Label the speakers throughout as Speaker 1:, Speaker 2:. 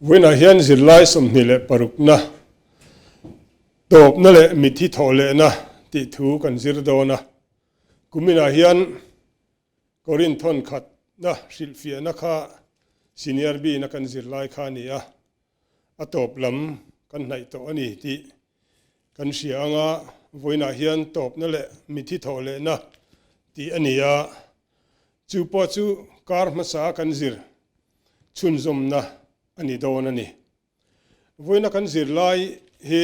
Speaker 1: Vawiinah hian zirlai 26na tawpna leh mitthi thawh lehna tih thu kan zir dawn a. Kuminah hian Korinth thawn khatna hrilhfiahna kha Senior B-na kan zirlai kha a ni a, a tawp lam kan hnaih tawh a ni tih kan hria ang a, vawiinah hian tawpna leh mitthi thawh lehna tih a ni a, chu pawh chu kar hmasa kan zir chhunzawmna a ni dawn a ni. Vawiina kan zirlai hi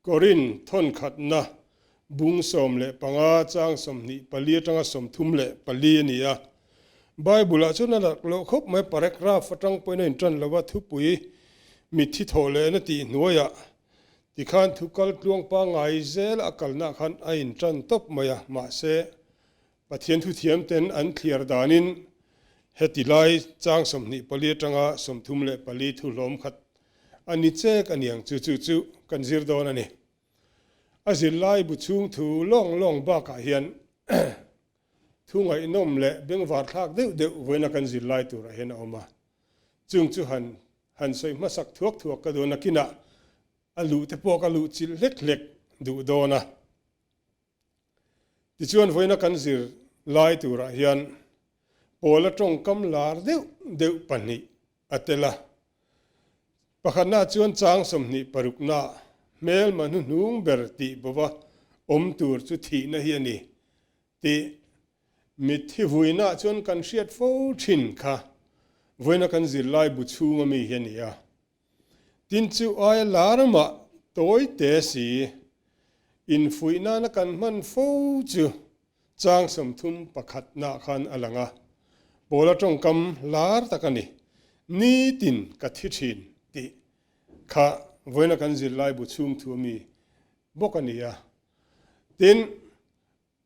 Speaker 1: Korin thawnkhatna bung 15 chang 24 atanga 34 a ni a. Bible-ah chuan a lak loh khawp mai, paragraph atang pawhin a intan lo a, thupui mitthi thawh lehna tih hnuaiah tikhan thu kal tluang pangngai zel a kalnaah khan a intan tawp mai a, mahse Pathian thuthiam ten an thliar danin heti lai chang 24 atanga 34 thu hlawm khat a ni chek a niang chu chu chu kan zir dawn a ni. A zirlai bu chhung thu lawng lawng bakah hian thu ngaihnawm leh bengvar thlak deuh deuh vawiina kan zirlai turah hian a awm a. Chung chu han han sawi hmasak thuak thuak ka duh nakinah a luh te pawh ka luh chilh hlek hlek duh dawn a. Tichuan vawiina kan zir lai turah hian Paula tawngkam lar deuh deuh pahnih a tel a. Pakhatnaah chuan chang 26na hmelma hnuhnung ber tih bova awm tur chu thihna hi a ni tih mitthi vuinaah chuan kan hriat fo thin kha vawiina kan zirlai bu chhunga mi hi a ni a. Tin chu aia lar mah tawi te si, infuih nana kan hman fo chu chang 31 nah khan a lang a, Paula tawngkam lar tak a ni, Nitin ka thi thin tih kha vawiina kan zirlai bu chhung thu ami bawk a ni a. Tin,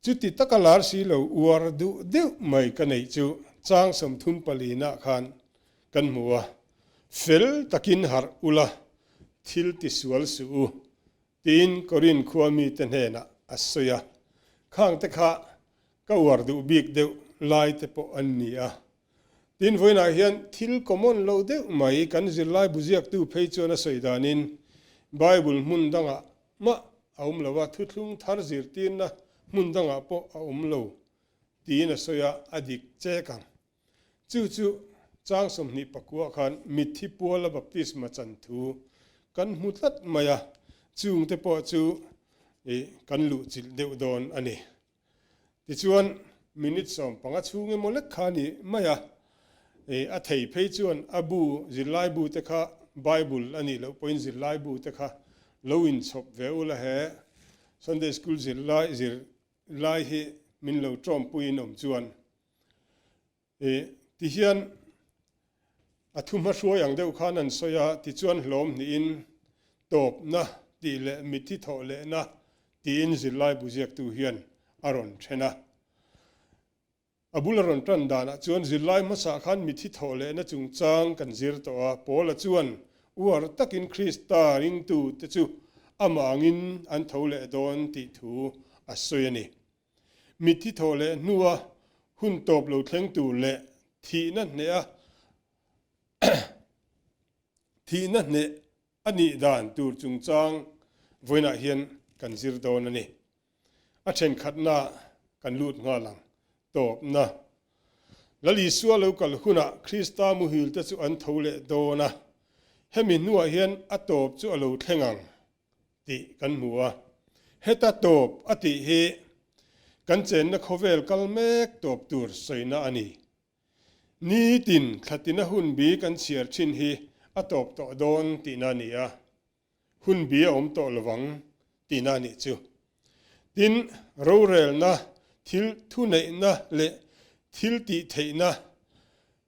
Speaker 1: Chuti taka lar si lo uar duh deuh mai ka neih chu chang 34 nah khan kan hmu a, fel takin harh ula thil ti sual suh u tiin Korinth khua mite hnenah a sawi a, khang te kha ka uar duh bik deuh lai te pawh an ni a. Tin vawiinah hian thil common lo deuh mai kan zirlai bu ziaktu phei chuan a sawi danin Bible hmun dangah Mah a awm lo a, thuthlung thar zirtirna hmun dangah pawh a awm lo tiin a sawi a, a dik chek ang. Chu chu chang 29 khan mitthi puala baptisma chan thu kan hmu tlat mai a, chungte pawh chu kan luhchilh deuh dawn a ni. Tichuan, minute 15 chhung emaw lek kha a ni mai a, a thei phei chuan a bu, zirlai bu te kha Bible a nih loh pawhin zirlai bu te kha lo inchhawp ve ula he Sunday School zirlai zirlai hi min lo tawmpuiin awm chuan Ti hian a thu hmahruai ang deuh khan an sawi a, tichuan hlawm hnihin tawpna tih leh mitthi thawh lehna tiin zirlai bu ziaktu hian a rawn then a. A bul a rawn tan danah chuan zirlai hmasa khan mitthi thawh lehna chungchang kan zir tawh a, Paula chuan uar takin Krista ringtute chu amah angin an tho leh dawn tih thu a sawi a ni. Mitthi thawh leh hnua hun tawp lo thleng tur leh thihna hneha thihna hneh a nih dan tur chungchang vawiinah hian kan zir dawn a ni. A thenkhatna kan lut nghal ang tawpna. Lal Isua lo kal hunah Krista muhil te chu an tho leh dawn a, hemi hnuah hian a tawp chu a lo thleng ang. tih kan hmu a. Heta tawp a tih hi kan chenna khawvel kal mek tawp tur sawina a ni. Nitin thlatina hun bi kan chhiar thin hi a tawp tawh dawn tihna a ni a, hun bi a awm tawh lovang tihna a nih chu. Tin, rorelna, thil thuneihna leh thil tih theihna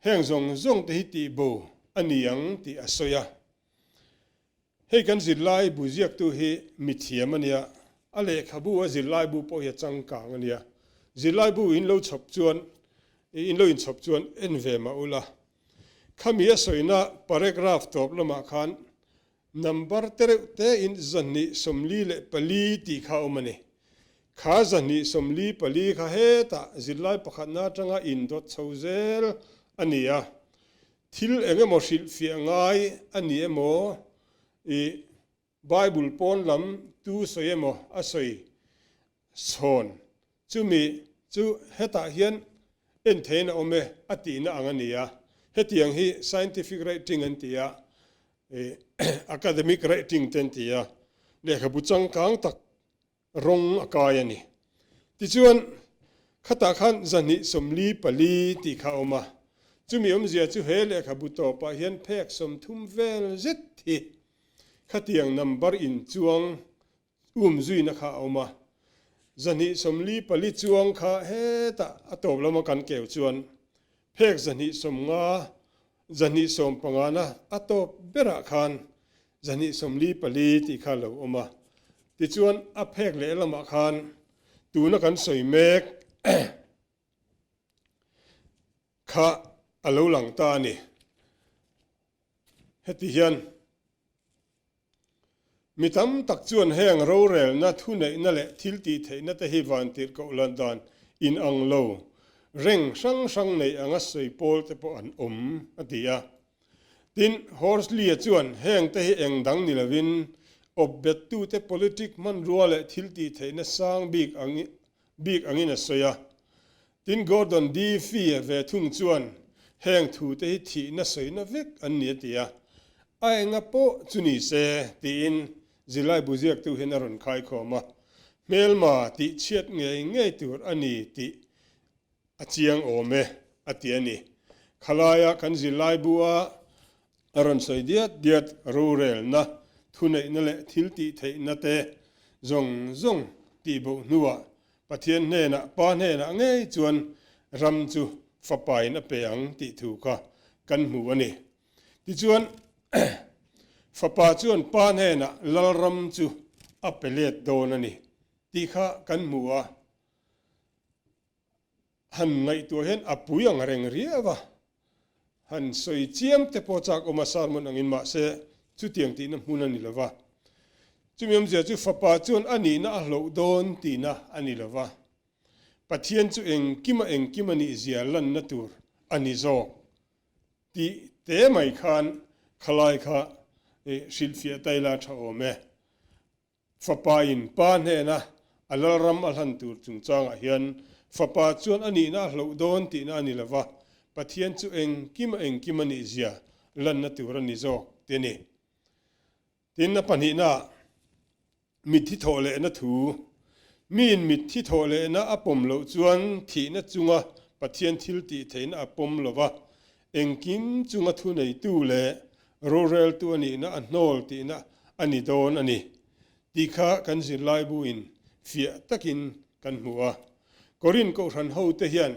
Speaker 1: heng zawng zawng te hi tihbo a ni ang tih a sawi a. Hei kan zirlai bu ziaktu hi mithiam a nia, a lehkhabu a zirlai bu pawh hi a changkang a nia. Zirlai bu in lo chhawp chuan, in lo inchhawp chuan en ve mah ula. Khami a sawina paragraph tawp lamah khan number te reuh te in 244 tih kha a awm a ni. Kha 244 kha hetah zirlai pakhatna atanga indawt chho zel a ni a. Thil eng emaw hrilhfiah ngai a ni emaw, ih Bible pawn lam tu sawi emaw a sawi chhawn chumi chu hetah hian en theihin a awm e a tihna ang a ni a. Hetiang hi scientific writing an ti a, ih academic writing te an ti a, lehkhabu changkang tak rawng a kai a ni. Tichuan, khatah khan 244 tih kha a awm a, chumi awmzia chu he lehkhabu tawpah hian phek 30 vel zet hi khatiang number inchuang um zuina kha a awm a. 244 chuang kha hetah a tawp lama kan keu chuan phek 250, 250na a tawp berah khan 244 tih kha a lo awm a. Tichuan a phek leh lamah khan tuna kan sawi mek kha a lo lang ta a ni. Heti hian mi tam tak chuan heng rorelna, thuneihna leh thil tih theihna te hi vantirh koh lan dan inang lo reng hrang hrang nei anga sawi pawl te pawh an awm, a ti a. Tin, Horsley-a chuan heng te hi eng dang ni lovin awpbettute politic hmanrua leh thil tih theihna sang bik bik angin a sawi a. Tin, Gordon D. Fee-a ve thung chuan heng thute hi thihna sawina vek an ni a ti a. A enga pawh chu ni se, tiin zirlaibu ziaktu hian a rawn khaikhawm a. Hmelma tih chhiat ngei ngei tur a ni tih A chiang awm e, a ti a ni. Khalaia kan zirlaibu a a rawn sawi diat diat rorelna, thuneihna leh thil tih theihna te zawng zawng tih boh hnuah Pathian hnenah, Pa hnenah ngei chuan ram chu fapain a pe ang tih thu kha kan hmu a ni. Tichuan, fapa chuan Pa hnenah Lalram chu a pe let dawn a ni tih kha kan hmu a. Han ngaihtuah hian a pui ang reng riau a, han sawi chiam te pawh chak awm a sermon angin mahse chutiang tihna hmun a ni lo va. Chumi awmzia chu fapa chuan a nihna a hloh dawn tihna a ni lo va, Pathian chu engkima engkim a nihzia lanna tur a ni zawk tih te mai khan khalai kha hrilhfiah ta ila tha awm e. Fapa in Pa hnena a Lalram a hlan tur chungchangah hian Fapa chuan a nihna a hloh dawn tihna a ni lova, Pathian chu engkim a engkim a nihzia lanna tur a ni zawk ti a ni. Tin, a pahnihnaah mitthi thawh lehna thu, Miin mitthi thawh lehna a pawm loh chuan thihna chunga Pathian thil tih theihna a pawm lova, Engkim chunga thuneitu leh roreltu a nihna a hnawl tihna a ni dawn a ni tih kha kan zirlaibuin fiah takin kan hmu a. Korin kohhran hote hian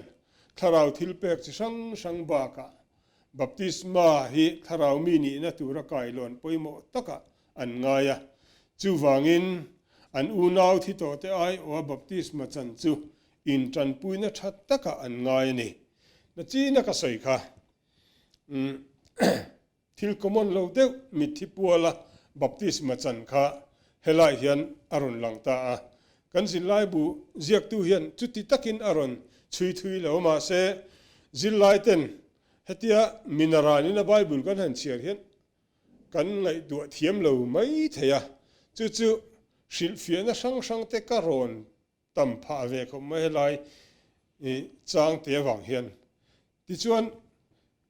Speaker 1: thlarau thilpek chi hrang hrang bakah baptisma hi thlarau mi nihna tura kailawn pawimawh takah an ngai a. Chuvangin an unau thi tawhte aiawha baptisma chan chu intanpuina tha takah an ngai a ni. Na china ka sawi kha umm thil common lo deuh mitthi puala baptisma chan kha helai hian a rawn lang ta a. Kan zirlaibu ziaktu hian chuti takin a rawn chhui thui lo mahse zirlai ten hetia minaranin a Bible kan han chhiar hian kan ngaihtuah thiam lo mai thei a, chu chu hrilhfiahna hrang hrang te ka rawn tam phah ve khawp mai helai i chang te avang hian. Tichuan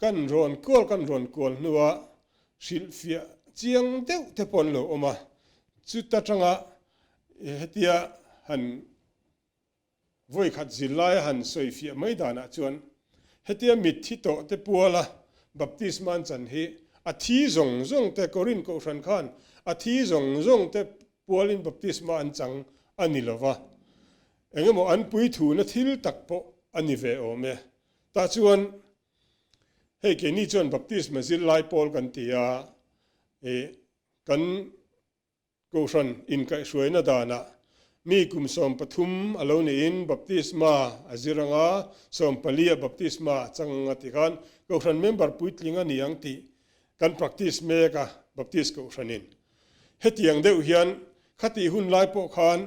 Speaker 1: kan rawn kual kan rawn kual hnua hrilhfiah chiang deuh te pawh an lo awm a, chuta tanga hetia han Vawikhat zirlaia han sawifiah mai danah chuan hetia mitthi tawh te puala baptisma an chan hi a thi zawng zawng te, Korin kohhran khan a thi zawng zawng te pualin baptisma an chang a ni lo va, engemaw an puithuna thil tak pawh a ni ve awm e. Tah chuan hei keini chuan baptisma zirlai pawl kan ti a, ih kan Kohhran inkaihhruaina danah mi kum 13 a lo niin baptisma a zir ang a, 14 a baptisma a chang ang a ti khan Kohhran member puitling a ni ang tih kan practice mek a Baptist Kohhranin. Hetiang deuh hian khatih hun lai pawh khan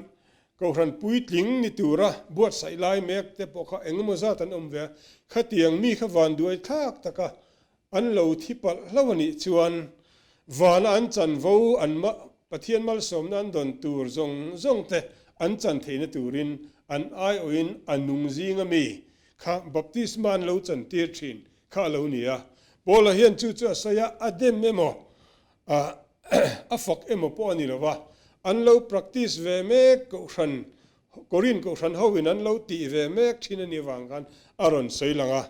Speaker 1: Kohhran puitling ni tura buatsaih lai mek te pawh kha engemaw zat an awm ve a, khatiang mi kha vanduai thlak taka. An lo thi palh hlauh a nih chuan vana an chanvo an Pathian malsawmna an dawn tur zawng zawng te an chan theihna turin an aiawhin a nung zing a mi kha baptisma an lo chantir thin kha a lo ni a. Paula hian chu chu a sawi a, a dem emaw a fak emaw pawh a ni lo va, an lo practice ve mek kohhran Korin kohhran hoin an lo tih ve mek thin a nih avang khan a rawn sawi lang a,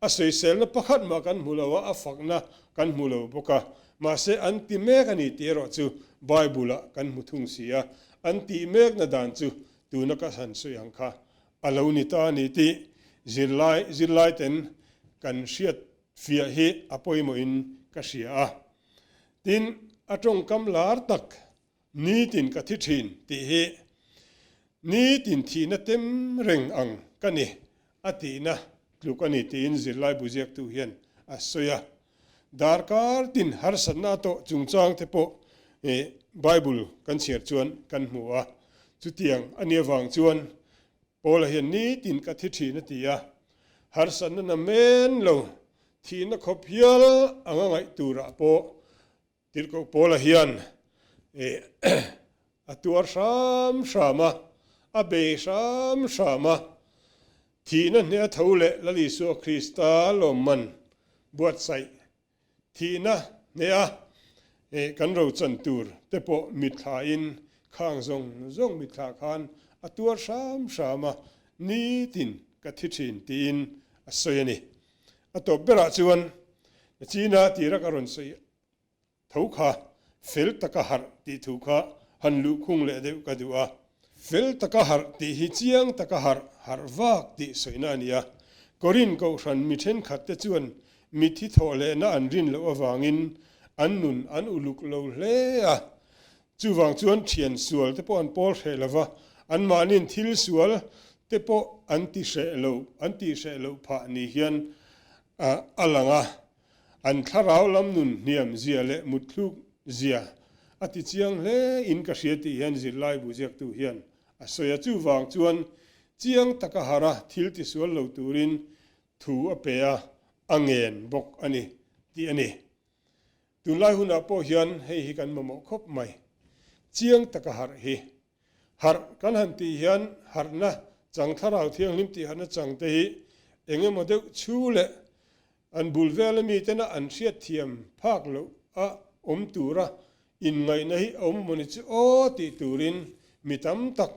Speaker 1: a sawiselna pakhat mah kan hmu lo a, a fakna kan hmu lo bawk a, mahse an ti mek a ni tih erawh chu Bible-ah kan hmu thung si a, an tih mekna dan chu tuna ka han sawi ang kha a lo ni ta a ni tih zirlai zirlaiten kan hriat fiah hi a pawimawhin ka hria a. Tin, a tawngkam lar tak Nitin ka thi thin tih hi nitin thihna tem reng ang ka ni a tihna tluk a ni tiin zirlai bu ziaktu hian a sawi a. Darkar tin harsatna a tawh chungchang te pawh Bible kan chhiar chuan kan hmu a. Chutiang a nih avang chuan Paula hian nitin ka thi thin a ti a, harsatna na men lo thihna khawp hial anga ngaih turah pawh Tirhkoh Paula hian a tuar hram hram a, a bei hram hram a, thihna hneh a tho leh Lal Isua Krista lawmman buatsaih thihna hneh a kan rochan tur te pawh mitthlain khang zawng zawng mitthla khan a tuar hram hram a, nitin ka thi thin tiin a sawi a ni. A tawp berah chuan China tira ka rawn sawi Tho kha fel taka harh tih thu kha han luhkhung leh deuh ka duh a. Fel taka harh tih hi chiang taka harh, harh vak tih sawina a ni a. Korin kohhran mi thenkhat te chuan mithi thawh lehna an rin loh avangin an nun an uluk lo hle a. Chuvang chuan thian sual te pawh an pawl hreh lo va, anmahniin thil sual te pawh an ti hreh lo, an tih hreh loh phah ni hian a lang a. An thlarau lam nun hniam zia leh mutthluk zia a ti chiang hle in ka hria tih hian zirlai bu ziaktu hian a sawi a. Chuvang chuan chiang taka harh a thil tisual lo turin thu a pe a, a ngen bawk a ni tih a ni. Tunlai hunah pawh hian hei hi kan mamawh khawp mai. Chiang taka harh hi. Harh kan han tih hian harhna chang thlarau thianghlim tih harhna chang te hi eng emaw deuh chhu leh An bul vela mitena an hriatthiam phak loh a awm tura inngaihna hi a awm mawni chu aw tih turin mi tam tak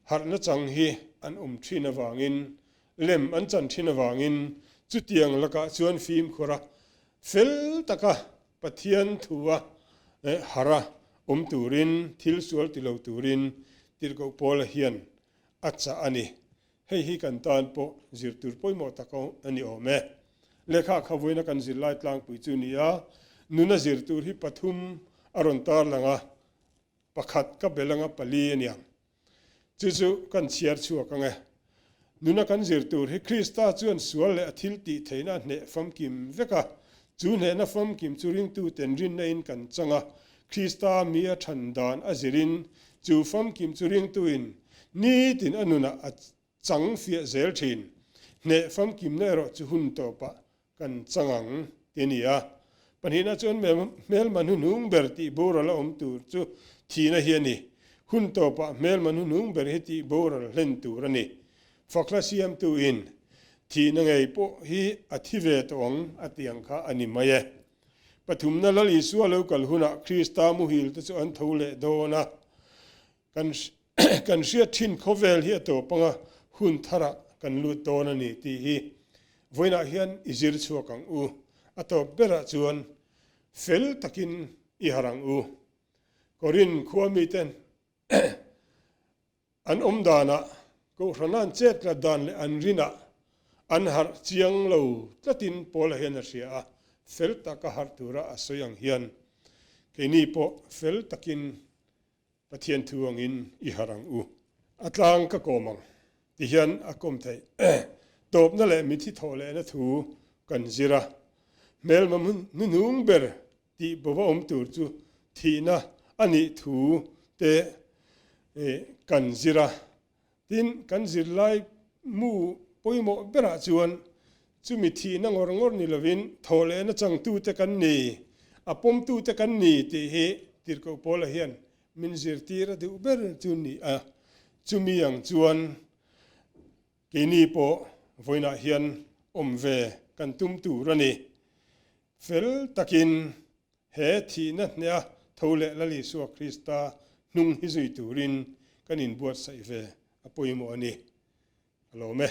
Speaker 1: harhna chang hi an awm thin avangin, lem an chan thin avangin chutiang lakah chuan fimkhur a, fel taka Pathian thua harh a awm turin, thil sual ti lo turin Tirhkoh Paula hian a chah a ni. Hei hi kan tan pawh zir tur pawimawh tak a ni awm e. Lehkha kha vawiina kan zirlai tlangpui chu ni a, nuna zir tur hi pathum a rawn tarlang a, pakhat ka bel anga pali a niang. Chu chu kan chhiar chhuak ang e. Nuna kan zir tur hi Krista chuan sual leh a thil tih theihna a hneh famkim vek a, chu hnehna famkim chu ringtuten rinna in kan chang a, Krista mi a than dan a zirin chu famkim chu ringtuin Nitin a nunah a chang fiah zel thin. Hneh famkimna erawh chu hun tawpah kan chang ang ti a ni a. Pahnihna chuan hmelma hnuhnung ber tih boral a awm tur chu thihna hi a ni. Hun tawpah hmelma hnuhnung ber hi tih boral hlen tur a ni. Fakhla siamtuin thihna ngei pawh hi a thi ve tawh ang a ti ang kha a ni mai e. Pathumna Lal Isua lo kal hunah Krista muhil te chu an tho leh dawn a. Kan kan hriat thin khawvel hi a tawp anga hun tharah kan lut dawn a ni tih hi vawiinah hian i zir chhuak ang u. A tawp berah chuan fel takin i harh ang u. Korin khua miten an awm danah Kohhrana an chet tlat dan leh an rinah an harh chiang lo tlatin Paula hian a hria a, fel taka harh tura a sawi ang hian keini pawh fel takin Pathian thu angin i harh ang u. A tlang ka kawm ang ti hian a kawm theih. Tawpna leh mithi thawh lehna thu kan zir a. Hmelma hnuhnung ber tih bova awm tur chu thihna a nih thu te kan zir a. Tin, kan zirlai mu pawimawh berah chuan. Chumi thihna ngawr ngawr ni lovin thawhlehna changtute kan ni, a pawmtute kan ni tih hi Tirhkoh Paula hian min zirtir a duh ber chu ni a. Chumi ang chuan keini pawh vawiinah hian awm ve kan tum tur a ni. Fel takin he thihna hneha tho leh Lal Isua Krista hnung hi zui turin kan inbuatsaih ve a pawimawh a ni. A lawm e.